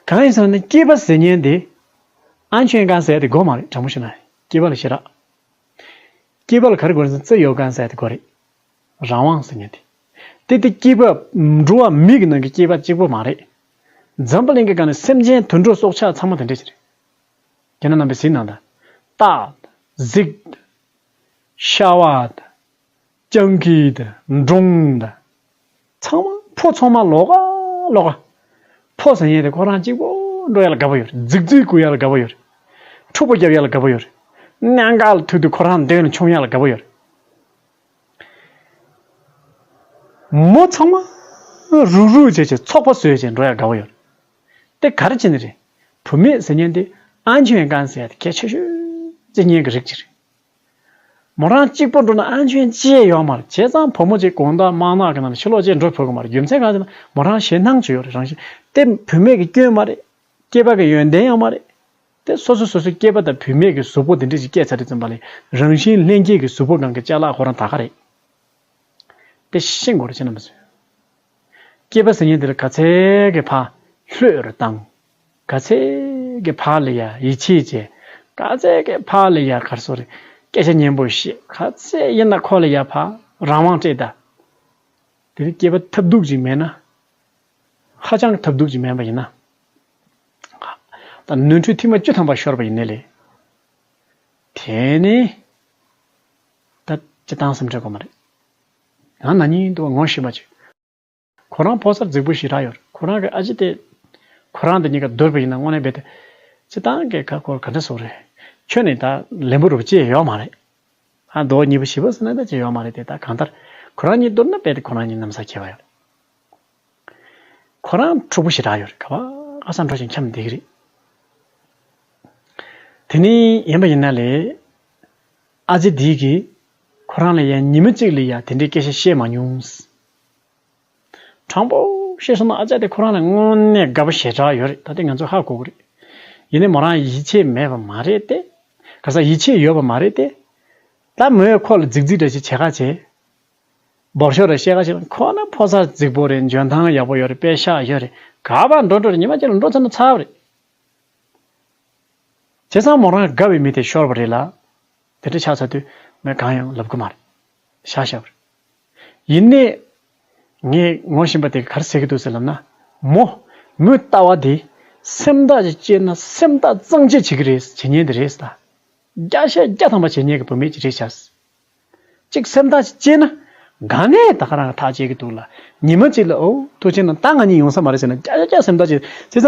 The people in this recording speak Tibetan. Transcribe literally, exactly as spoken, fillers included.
གང་ཡིན་ཟེར་ན་སྐྱེས་པ་ཟེར་མཁན་དེ་ཨན་ཆོན་གང་ཟེར་དེ་དགོས་མ་རེད། དྲང་པོ་བཤད་ན་སྐྱེས་པ་ལ་ཞེ་དྲག་སྐྱེས་པ་ལ་ག་རེ་དགོས་རེད་ཟེར་ན་བརྩི་ཡོད་གང་ཟེར་དེ་དགོས་རེད། རང་དབང་ཟེར་མཁན་དེ། དེ་དེ་སྐྱེས་པ་འགྲོ་བ་མི་གི་ནང་གི་སྐྱེས་པ་གཅིག་པོ་མ་རེད། འཛམ་བུ་གླིང་གི་སྒང་ནས་སེམས་ཅན་དུད་འགྲོ་སྲོག་ཆགས་ཚང་མ་དེ་འདྲ་ཞིག་རེད། ཁྱེད་རྣམ་པས་གཟིགས་གནང་དང་། སྟག་གཟིག་ཤ་བ་དང་། སྤྱང་ཀི་དང་། འབྲོང་དང་། ཚང་མ་ཕོ་ཚང་མ་ལོག་ག་ལོག་ག་ཕོ་ཟེར་མཁན་དེ་ཁོ་རང་གཅིག་པོ་འགྲོ་ཡ་ལ་དགའ་པོ་ཡོད་རེད། རྫིག་རྫིག་རྒུག་ཡ་ལ་དགའ་པོ་ཡོད་རེད། འཁྲུག་པ་རྒྱབ་ཡ་ལ་དགའ་པོ་ཡོད་རེད། གནད་འགག་ལ་ཐུག་དུས་ཁོ་རང་མདུན་ལ་མཆོང་ཡ་ལ་དགའ་པོ་ཡོད་རེད། མོ་ཚང་མ་རུག་རུག་བྱས་བྱས་ཚོགས་པ་བཟོས་བྱས་འགྲོ་ཡ་དགའ་པོ་ཡོད་རེད། དེ་ག་རེ་བྱས་ནས་རེད། བུད་མེད་ཟེར་མཁན་དེ་ཨན་ཆོན་གང་ཟེར་ཡ་དེ་གལ་ཆེ་ཤོས་ཅིག་ཉན་གི་རིགས་ཅིག་རེད། མོ་རང་གཅིག་པོ་འགྲོ་ན་ཨན་ཆོན་ཅི་ཡང་ཡོད་མ་རེད། བྱས་ཙང་བུ་མོ་ཅིག་དགོང་དག་དམག་ནག་གི་ནང་ལ་ཕྱི་ལོགས་ཅིག་འགྲོ་ཕོད་གི་མ་རེད། རྒྱུ་མཚན་གང་ཟེར་ན་མོ་རང་ཞེད་སྣང་ཅིག་ཡོད་རེད། རང་བཞིན་དེ་བུད་མེད་ཀྱི་སྐྱོན་མ་རེད། སྐྱེས་པ་གི་ཡོན་ཏན་ཡང་མ་རེད། དེ་སོ་སོ་སོ་སོའི་སྐྱེས་པ་དང་བུད་མེད་ཀྱི་གཟུགས་པོ་དེ་འདྲ་ཞིག་སྐྱེས་ཚར་དུས་ཙམ་པ་ལ་རང་བཞིན་ལྷན་སྐྱེས་ཀྱི་གཟུགས་པོ་སྒང་གི་ཅ་ལག་ཁོ་རང་ད་ག་རེད། དེ་ཤེས་དགོས་རེད། ཁྱེད་རྣམ་པ་ཚོས། སྐྱེས་པ་ཟེར་མཁན་དེ་ལ་ག་ཚད་ཀྱི་ཕར་ལྷོད་རུ་བཏང་། ག་ཚད་ཀྱི་ཕར་ལ་ཡ་ཡིད་ཆེས་བྱས། ག་ཚད་ཀྱི་ཕར་ལ་ཡ་ག་རེ་ཟེར་དགོས་རེད། སྐད་ཆ་སྙན་པོ་བཤད། ག་ཚད་ཡིན་ན་ཁོ་ལ་ཡ་ཕར་རང་དབང་སྤྲད་ད། དེ་ནི་སྐྱེས་པ་ཐབས་སྡུག་ཅིག་མེད་ན། ཧ་ཅང་ཐབས་སྡུག་ཅིག་མེད་པ་ཡིན་ན། ད་ནོར་འཁྲུལ་ཐེངས་མ་བཅུ་ཐམ་པ་ཤོར་བ་ཡིན་ནའི་ལས། དེ་ནི། ད་སྤྱིར་བཏང་སེམས་ཁྲལ་དགོས་མ་རེད། ང་ན་ནིང་འདུག་ངོ་ཤེས་པ་ཅིག་ཁོ་རང་ཕོ་གསར་རྫིག་པོ་ཞེ་དྲག་ཡོད་རེད། ཁོ་རང་གི་ཨ་ཅེ་དེ། ཁོ་རང་དེ་གཉིས་ཀ་བསྡུར་བ་ཡིན་ན་དངོས་གནས་རྦད་དེ། སྤྱིར་བཏང་གི་ཁ་སྐོར་ག་འདྲ་སོགས་རེད། ཁྱོད་ནི་ད་ལན་པོ་རུ་ཅི་ཡོད་མ་རེད། ཨ་མདོ་ཉི་ཤུ་བཞི་པོ་ཟེར་ན་ད་ཅི་ཡོད་མ་རེད་དེ། ད་གང་ལྟར་ཁོ་རང་གཉིས་བསྡུར་ན་རྦད་དེ་ཁོ་རང་གཉིས་གནམ་ས་ཁྱད་པར་ཡོད་རེད། ཁོ་རང་འཁྲུག་པོ་ཞེ་དྲག་ཡོད་རེད། ག་པ་ག་ས་འགྲོ་ཞིང་འཁྱམས་བསྡད་ཀྱི་རེད། དེ་ནས་ཡིན་པ་ཡིན་ན་ལས། ཨ་ཅེ་འདིས་ཀྱིས་ཁོ་རང་ལ་ཡང་ཉི་མ་གཅིག་ལ་ཡང་དེ་འདྲའི་སྐད་ཆ་བཤད་མ་མྱོང་། དྲང་པོ་བཤད་སོང་ན་ཨ་ཅག་དེ་ཁོ་རང་ལ་དངོས་གནས་དགའ་པོ་ཞེ་དྲག་ཡོད་རེད། ད་དེ་ང་ཚོས་ཧ་གོ་གི་རེད། ཡིན་ནའི་མོ་རང་ཡིད་ཆེས་མེད་པ་མ་རེད་དེ། ག་ས་ཡིད་ཆེས་ཡོད་པ་མ་རེད་དེ། ད་མོས་ཁོ་ལ་རྫིག་རྫིག་འདྲ་ཞིག་བྱེད་ཁ་བྱེད། འབོར་ཤོག་རེ་བཤད་ཁ་བྱེད་ན་ཁོ་ན་ཕོ་གསར་རྫིག་པོ་རེད། འཇོན་ཐང་ཡག་པོ་ཡོད་རེད། དཔེ་ཤག་ཡོད་རེད། ག་པར་འགྲོ་འགྲོ་རེད། ཉི་མ་གཅིག་ལ་འགྲོ་ཚར་ན་ཚར་བ་རེད། བྱས་ཙང་མོ་རང་དགའ་བའི་མི་དེ་ཤོར་བ་རེད་ལ། དེ་འདྲ་ཆགས་ཚར་དུས་མོས་གང་ཡང་ལབ་གི་མ་རེད། བཞག་བཞག་པ་རེད། ཡིན་ནའི། ངས་ངོ་ཤེས་པ་དེ་ག་རེ་ཟེར་གི་འདུག་ཟེར་ལབ་ན། མོ། མོའི་ལྟ་བ་དེ། སེམས་ཐག་ཅིག་བཅད་ན་སེམས་ཐག་གཙང་བཅད་བྱེད་ཀྱི་རེད། བྱེད་ཉན་དེ་རེད་ཟེར་ད། བརྒྱ་ཆ་བརྒྱ་ཐམ་པ་བྱེད་ཉན་གྱི་བུད་མེད་ཅིག་རེད་ཤག་གཅིག་སེམས་ཐག་ཅིག་བཅད་ན། ག་ནས་ད་ག་རང་ཐག་བཅད་ཀྱི་འདུག་ལ། ཉི་མ་གཅིག་ལ་ཨོ་ཐུགས་རྗེ་གནང་ད་ང་གཉིས་ཡོང་ས་མ་རེད་ཟེར་ན་བརྒྱ་ཆ་བརྒྱ་སེམས་ཐག་བཅད། བྱས་ཙང་